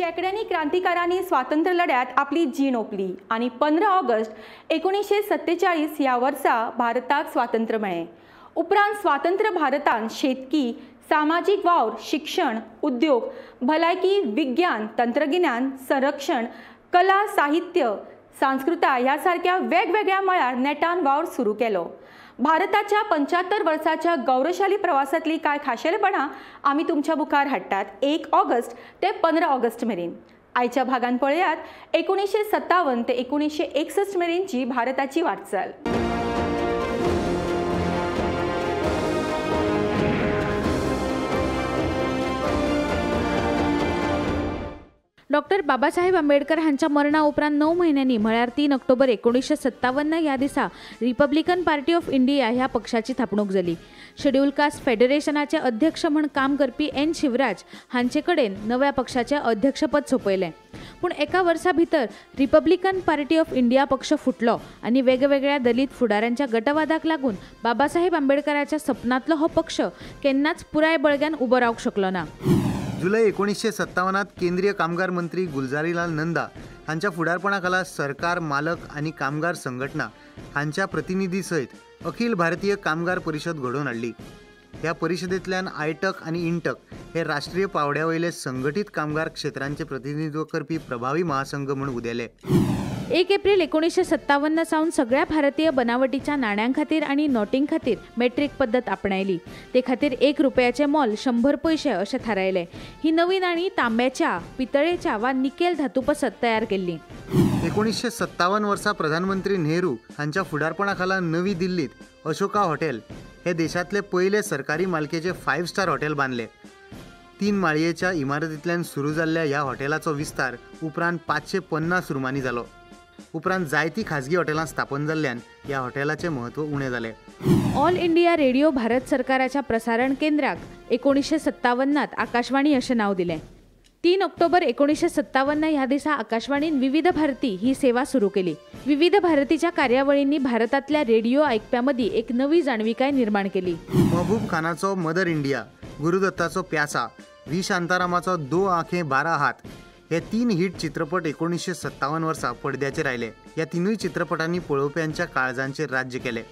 शेंकड्यांनी क्रांतिकारांनी स्वातंत्र्य लढ्यात आपली जीण ओंपली आनी 15 ऑगस्ट 1947 ह्या वर्सा भारताक स्वातंत्र्य मेळ्ळें। उपरांत स्वातंत्र्य भारतान शेतकी, सामाजीक वावर, शिक्षण, उद्योग, भलायकी, विज्ञान, तंत्रगिन्यान, संरक्षण, कला, साहित्य, सांस्कृताय ह्या सारक्या वेगवेगळ्या मळार नेटान वावर सुरू केलो। भारताच्या 75 वर्साच्या गौरवशाली प्रवासातली कांय खाशेलेपणां आमी तुमच्या मुखार हाडटात 1 ऑगस्ट ते 15 ऑगस्ट मेरेन। आयच्या भागान पळयात 1957 ते 1961 मेरेनची भारताची वाटचाल। डॉक्टर बाबासाहेब आंबेडकर हांच्या मरणा उपरांत 9 म्हयन्यांनी म्हळ्यार 3 ऑक्टोबर 1957 ह्या दिसा रिपब्लिकन पार्टी ऑफ इंडिया ह्या पक्षाची थापणूक जाली। शेड्यूल कास्ट फेडरेशनाचे अध्यक्ष म्हूण काम करपी एन शिवराज हांचे कडेन नव्या पक्षाचें अध्यक्षपद सोंपयलें। पूण एका वर्सा भितर रिपब्लिकन पार्टी ऑफ इंडिया पक्ष फुटलो आनी वेगवेगळ्या दलित फुडाऱ्यांच्या गटवादाक लागून बाबासाहेब आंबेडकराच्या सपनांतलो हो पक्ष केन्नाच पुराय बळग्यान उबो रावंक शकलो ना। जुलै 1957 केंद्रीय कामगार मंत्री गुलजारीलाल नंदा हांच्या फुडारपणाखाला सरकार, मालक आनी कामगार संघटना हांच्या प्रतिनिधी सयत अखिल भारतीय कामगार परिषद घडोवन हाडली। ह्या परिषदेंतल्यान आयटक आनी इंटक हे राष्ट्रीय पावड्या वयले संघटीत कामगार क्षेत्रांचे प्रतिनिधित्व करपी प्रभावी महासंघ म्हूण उदेले। 1 एप्रिल 1957 सावन सगळ्या भारतीय बनावटीच्या नाण्यां खातीर आनी नोटीं खातीर मेट्रीक पद्दत आपणायली। ते खातीर 1 रुपयाचे मोल 100 पयशे अशें थारायलें। ही नवी नाणी तांब्याच्या, पितळेच्या वा निकेल धातू पसत तयार केल्ली। 1957 वर्सा प्रधानमंत्री नेहरू हांच्या फुडारपणाखाला नवी दिल्लीत अशोका हॉटेल हे देशांतले पयले सरकारी मालकेचे 5 स्टार हॉटेल बांदले। 3 माळयेच्या इमारतींतल्यान सुरू जाल्ल्या ह्या हॉटेलाचो विस्तार उपरांत 550 रुमांनी जालो। उपरांत जायती खाजगी हॉटेलां स्थापन जाल्ल्यान ह्या हॉटेलाचें म्हत्व उणें जालें। ऑल इंडिया रेडिओ भारत सरकाराच्या प्रसारण केंद्राक 1957 आकाशवाणी अशें नांव दिलें। 3 ऑक्टोबर 1957 ह्या दिसा आकाशवाणीन विविध भारती ही सेवा सुरू केली। विविध भारतीच्या कार्यावळींनी भारतांतल्या रेडिओ आयकप्यां मदीं एक नवी जाणविकाय निर्माण केली। महबूब खानाचो मदर इंडिया, गुरुदत्ताचो प्यासा, व्ही शांतारामाचो दो आंखे 12 हात हे 3 हिट चित्रपट 1957 वर्सा पडद्याचेर आयले। ह्या 3 चित्रपटांनी पळोवप्यांच्या काळजांचेर राज्य केलें।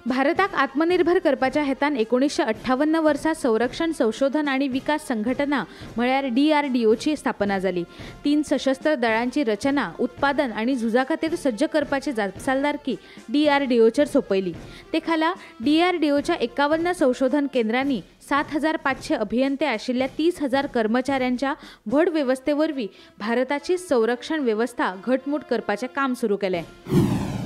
भारताक आत्मनिर्भर करपाच्या हेतान 1958 वर्सा संरक्षण संशोधन आनी विकास संघटना म्हळ्यार DRDOची स्थापना जाली। 3 सशस्त्र दळांची रचना, उत्पादन आनी झुजा खातीर सज्ज करपाची जापसालदारकी DRDOचेर सोंपयली। ते खाला DRDOच्या 51 संशोधन केंद्रांनी 7500 अभियंते आशिल्ल्या 30,000 कर्मचाऱ्यांच्या व्हड वेवस्थे वरवीं भारताची संरक्षण वेवस्था घटमूट करपाचें काम सुरू केलें।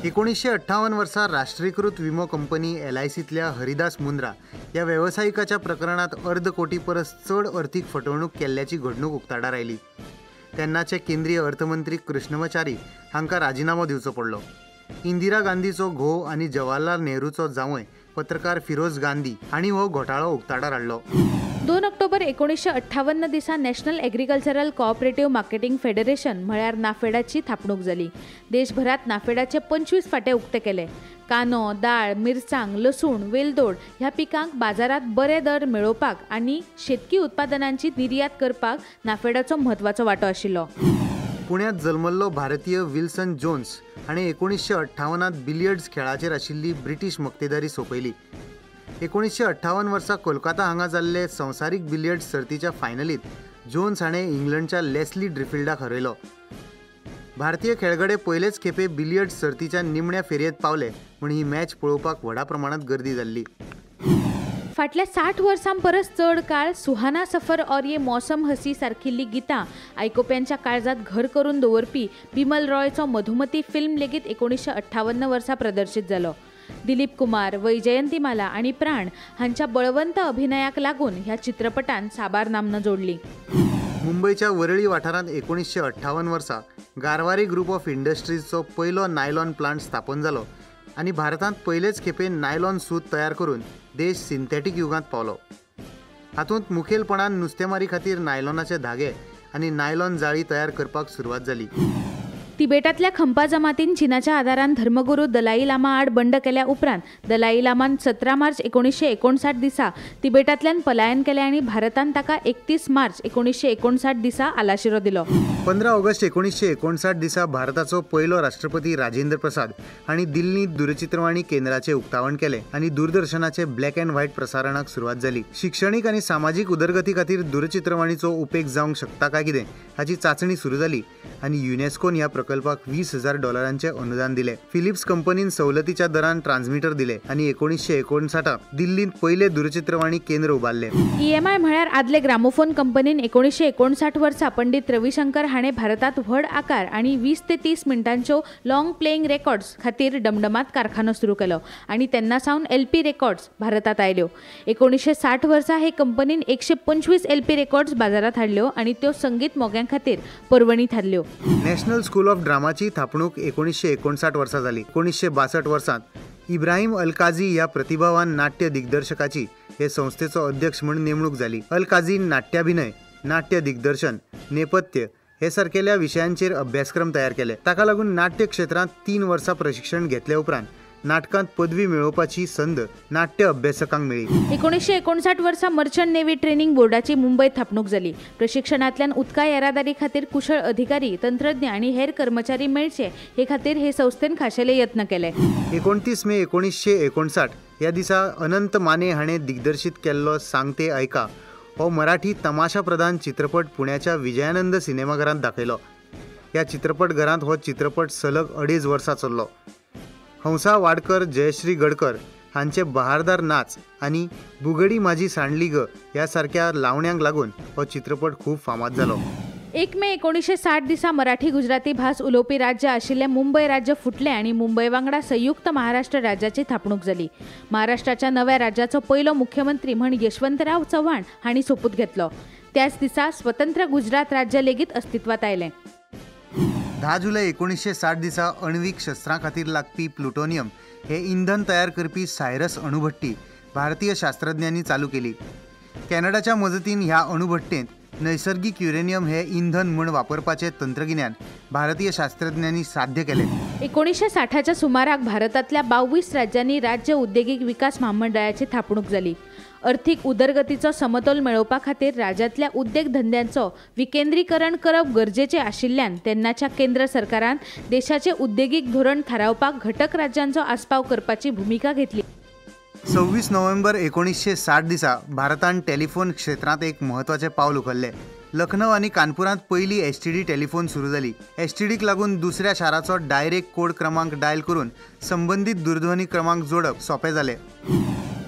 1958 वर्सा राष्ट्रीयकृत विमो कंपनी LICतल्या हरिदास मुंद्रा ह्या वेवसायिकाच्या प्रकरणात 1.5 कोटी परस चड अर्थीक फटवणूक केल्ल्याची घडणूक उक्ताडार आयली। तेन्नाचे केंद्रीय अर्थमंत्री कृष्णमाचारी हांकां राजिनामो दिवचो पडलो। इंदिरा गांधीचो घोव आनी जवाहरलाल नेहरूचो जावंय पत्रकार फिरोज गांधी हांणी हो घोटाळो उक्ताडार हाडलो। 2 ऑक्टोबर 1958 दिसा national agricultural cooperative marketing federation म्हळ्यार नाफेडाची थापणूक जाली। देशभरात नाफेडाचे 25 फांटे उक्ते केले। कांदो, दाळ, मिरसांग, लसूण, वेलदोड ह्या पिकांक बाजारात बरे दर मेळोवपाक आनी शेतकी उत्पादनांची निर्यात करपाक नाफेडाचो म्हत्वाचो वांटो आशिल्लो। पुण्यात जल्मल्लो भारतीय विल्सन जोन्स हाणें 1958 बिलियर्ड्स खेळाचेर आशिल्ली ब्रिटीश मक्तेदारी सोंपयली। 1958 वर्सा कोलकाता हांगा जाल्ले संवसारीक बिलियर्ड्स सर्तीच्या फायनलीत जोन्स हाणें इंग्लंडच्या लेस्ली ड्रिफिल्डाक हरयलो। भारतीय खेळगडे पयलेच खेपे बिलियर्ड्स सर्तीच्या निमण्या फेरयेंत पावले म्हूण ही मॅच पळोवपाक व्हडा प्रमाणांत गर्दी जाल्ली। फाटल्या 60 वर्सां परस चड काळ सुहाना सफर और ये मौसम हसी सारकिल्लीं गितां आयकुप्यांच्या काळजांत घर करून दवरपी बिमल रॉयचो मधुमती फिल्म लेगीत 1958 वर्सा प्रदर्शीत जालो। दिलीप कुमार, वैजयंतीमाला आनी प्राण हांच्या बळवंत अभिनयाक लागून ह्या चित्रपटान साबार नामना जोडली। मुंबयच्या वरळी वाठारांत 1958 वर्सा गारवारी ग्रुप ऑफ इंडस्ट्रीजचो पयलो नायलॉन प्लांट स्थापन जालो आनी भारतांत पयलेच खेपे नायलॉन सूत तयार करून देश सिंथेटीक युगांत पावलो। हातूंत मुखेलपणान नुस्तेमारी खातीर नायलॉनाचे धागे आनी नायलॉन जाळी तयार करपाक सुरवात जाली। तिबेटांतल्या खंपा जमातीन चीनाच्या आदारान धर्मगुरू दलाई लामा आड बंड केल्या उपरांत दलाई लामान 17 मार्च 1959 दिसा तिबेटांतल्यान पलायन केलें आनी भारतान ताका 31 मार्च 1959 दिसा आलाशिरो दिलो. 15 ऑगस्ट 1959 दिसा भारताचो पयलो राष्ट्रपती राजेंद्र प्रसाद हांणी दिल्लींत दूरचित्रवाणी केंद्राचें उक्तावण केलें आनी दूरदर्शनाचे ब्लॅक अँड व्हायट प्रसारणाक सुरवात जाली. शिक्षणीक आनी सामाजीक उदरगती खातीर दूरचित्रवाणीचो उपेग जावंक शकता काय कितें हाची चांचणी सुरू जाली आनी युनेस्कोन ह्या प्रकल्पाक $20,000 अनुदान दिले. फिलिप्स कंपनीन सवलतीच्या दरान ट्रान्समिटर दिले आनी 1959 दिल्लींत पयले दूरचित्रवाणी केंद्र उबारले. EMI म्हळ्यार आदले ग्रामोफोन कंपनीन 1959 वर्सा पंडित रविशंकर हाणें भारतांत व्हड आकार आनी 20 ते 30 मिनटांच्यो लॉंग प्लेइंग रेकॉर्ड्स खातीर डमडमात कारखानो सुरू केलो आनी तेन्ना सावन LP records भारतांत आयल्यो. 1960 वर्सा हे कंपनीन 125 LP records बाजारांत हाडल्यो आनी त्यो संगीत मोग्यां खातीर पर्वणी थारल्यो. नॅशनल स्कूल ऑफ ड्रामाची थापणूक 1959 वर्सा जाली. 1962 वर्सांत इब्राहिम अलकाझी ह्या प्रतिभावान नाट्य दिग्दर्शकाची हे संस्थेचो अध्यक्ष म्हूण नेमणूक जाली. अलकाझीन नाट्याभिनय, नाट्य दिग्दर्शन, नेपथ्य हे सारकेल्या विशयांचेर अभ्यासक्रम तयार केले. ताका लागून नाट्य क्षेत्रांत 3 वर्सां प्रशिक्षण घेतले उपरांत नाटकांत पदवी मेळोवपाची संद नाट्य अभ्यासकांक मेळ्ळी. 1959 वर्सा मर्चंट नेव्ही ट्रेनिंग बोर्डाची मुंबयत थापणूक जाली. प्रशिक्षणांतल्यान उदका येरादारी खातीर कुशळ अधिकारी, तंत्रज्ञ आनी हेर कर्मचारी मेळचे हे खातीर हे संस्थेन खाशेले यत्न केले. 29 मे 1959 ह्या दिसा अनंत माने हाणें दिग्दर्शीत केल्लो सांगते ऐका हो मराठी तमाशा प्रधान चित्रपट पुण्याच्या विजयानंद सिनेमाघरांत दाखयलो. ह्या चित्रपटघरांत हो चित्रपट सलग 2.5 वर्सां चल्लो. हंसा वाडकर, जयश्री गडकर हांचे बहारदार नाच आनी बुगडी माझी सांडली ग ह्या सारक्या लावण्यांक लागून हो चित्रपट खूब फामाद जालो. 1 मे 1960 दिसा मराठी गुजराती भास उलोवपी राज्य आशिल्लें मुंबय राज्य फुटलें आनी मुंबय वांगडा संयुक्त महाराष्ट्र राज्याची थापणूक जाली. महाराष्ट्राच्या नव्या राज्याचो पयलो मुख्यमंत्री म्हण यशवंतराव चव्हाण हांणी सोपूत घेतलो. त्याच दिसा स्वतंत्र गुजरात राज्य लेगीत अस्तित्वात आयलें. 10 जुलय 1960 दिसा अण्वीक शस्त्रां खातीर लागपी प्लुटोनियम हे इंधन तयार करपी सायरस अणुभट्टी भारतीय शास्त्रज्ञांनी चालू केली. कॅनडाच्या मजतीन ह्या अणुभट्टेंत नैसर्गिक युरेनियम हे इंधन म्हूण वापरपाचें तंत्रगिन्यान भारतीय शास्त्रज्ञांनी साध्य केलें. 1960च्या सुमाराक भारतांतल्या 22 राज्यांनी राज्य उद्देगीक विकास म्हामंडळाची थापणूक जाली. अर्थीक उदरगतीचो समतोल मेळोवपा खातीर राज्यांतल्या उद्देगधंद्यांचो विकेंद्रीकरण करप गरजेचें आशिल्ल्यान तेन्नाच्या केंद्र सरकारान देशाचें उद्देगीक धोरण थारावपाक घटक राज्यांचो आस्पाव करपाची भुमिका घेतली. 26 नोव्हेंबर 1960 दिसा भारतान टेलिफोन क्षेत्रांत एक म्हत्वाचें पावल उखल्लें. लखनौ आनी कानपुरांत पयली STD telephone सुरू जाली. STDक लागून दुसऱ्या शाराचो डायरेक्ट कोड क्रमांक डायल करून संबंदीत दूरध्वनी क्रमांक जोडप सोंपें जालें.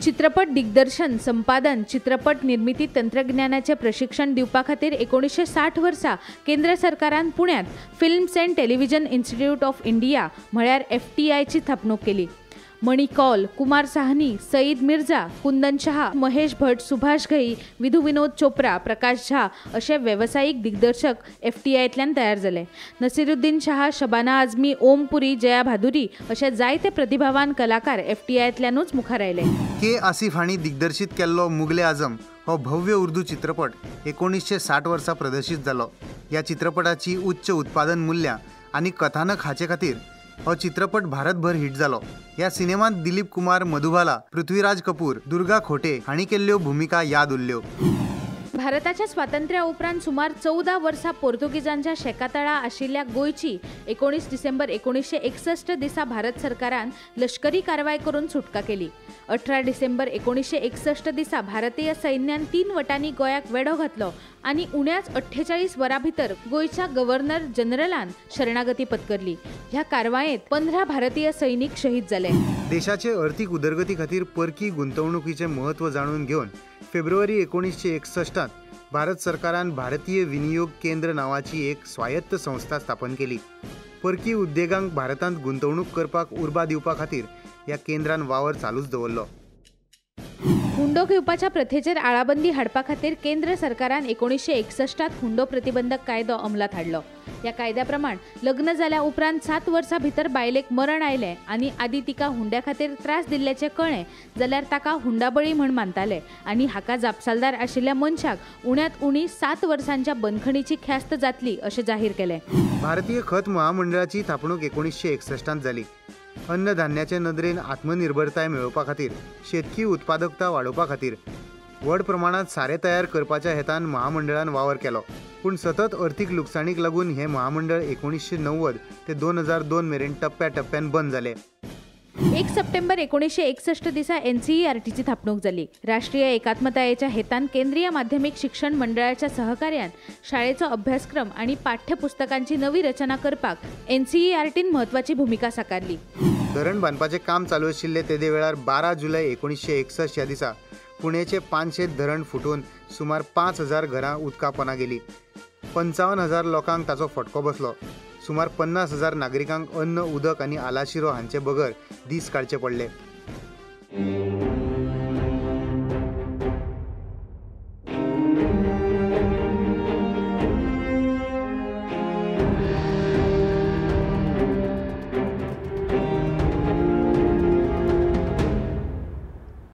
चित्रपट दिग्दर्शन, संपादन, चित्रपट निर्मिती तंत्रज्ञानाचें प्रशिक्षण दिवपा खातीर 1960 वर्सा केंद्र सरकारान पुण्यांत films and television institute of India म्हळ्यार FTIची थापणूक केली. मणी कौल, कुमार साहनी, सईद मिर्झा, कुंदन शहा, महेश भट, सुभाष घई, विधू विनोद चोप्रा, प्रकाश झा अशे वेवसायीक दिग्दर्शक FTIतल्यान तयार जाले. नसिरुद्दीन शहा, शबाना आझमी, ओम पुरी, जया भादुरी अशे जायते प्रतिभावान कलाकार FTIतल्यानूच मुखार आयले. के आसिफ हांणी दिग्दर्शीत केल्लो मुगले आझम हो भव्य उर्दू चित्रपट 1960 वर्सा प्रदर्शीत जालो. ह्या चित्रपटाची उच्च उत्पादन मूल्यां आनी कथानक हाचे खातीर हो चित्रपट भारतभर हिट जालो. ह्या सिनेमांत दिलीप कुमार, मधुबाला, पृथ्वीराज कपूर, दुर्गा खोटे हांणी केल्ल्यो भुमिका याद उरल्यो. भारताच्या स्वातंत्र्या उपरांत सुमार 14 वर्सां पोर्तुगीजांच्या शेकातळा आशिल्ल्या गोंयची 19 डिसेंबर 1961 दिसा भारत सरकारान लश्करी कारवाय करून सुटका केली. 18 डिसेंबर 1961 दिसा भारतीय सैन्यान 3 वटांनी गोंयाक वेढो घातलो आनी उण्याच 48 वरां भितर गोंयच्या गव्हर्नर जनरलान शरणागती पत्करली. ह्या कारवायेंत 15 भारतीय सैनिक शहीद जाले. देशाचे अर्थीक उदरगती खातीर परकी गुंतवणुकीचें म्हत्व जाणून घेवन फेब्रुवारी 1961 भारत सरकारान भारतीय विनियोग केंद्र नांवाची एक स्वायत्त संस्था स्थापन केली. परकी उद्देगांक भारतांत गुंतवणूक करपाक उर्बा दिवपा खातीर ह्या केंद्रान वावर चालूच दवरलो. हुंडो घेवपाच्या प्रथेचेर आळाबंदी हाडपा खातीर केंद्र सरकारान 1961 हुंडो प्रतिबंधक कायदो अंमलात हाडलो. ह्या कायद्या प्रमाण लग्न जाल्या उपरांत 7 वर्सां भितर बायलेक मरण आयलें आनी आदी तिका हुंड्या खातीर त्रास दिल्ल्याचें कळ्ळें जाल्यार ताका हुंडाबळी म्हण मानताले आनी हाका जापसालदार आशिल्ल्या मनशाक उण्यांत उणी 7 वर्सांच्या बंदखणीची ख्यास्त जातली अशें जाहीर केलें. भारतीय खत महामंडळाची थापणूक 1961 जाली. अन्नधान्याचे नदरेन आत्मनिर्भरताय मेळोवपा खातीर, शेतकी उत्पादकता वाडोवपा खातीर व्हड प्रमाणांत सारें तयार करपाच्या हेतान महामंडळान वावर केलो. पूण सतत अर्थीक लुकसाणीक लागून हें महामंडळ 1990 ते 2002 मेरेन टप्प्या टप्प्यान बंद जालें. 1 सप्टेंबर 1961 दिसा NCERTची थापणूक जाली. राष्ट्रीय एकात्मतायेच्या हेतान केंद्रीय माध्यमिक शिक्षण मंडळाच्या सहकार्यान शाळेचो अभ्यासक्रम आनी पाठ्यपुस्तकांची नवी रचना करपाक NCERTन म्हत्वाची भूमिका साकारली. धरण बांदपाचें काम चालू आशिल्लें तेदे वेळार 12 जुलय 1961 ह्या दिसा पुणेचें पानशेत धरण फुटून सुमार 5000 घरां उदका पोंदा गेलीं. 55,000 लोकांक ताचो फटको बसलो. सुमार 50,000 नागरिकांक अन्न, उदक आनी आलाशिरो हांचे बगर दीस काडचे पडले.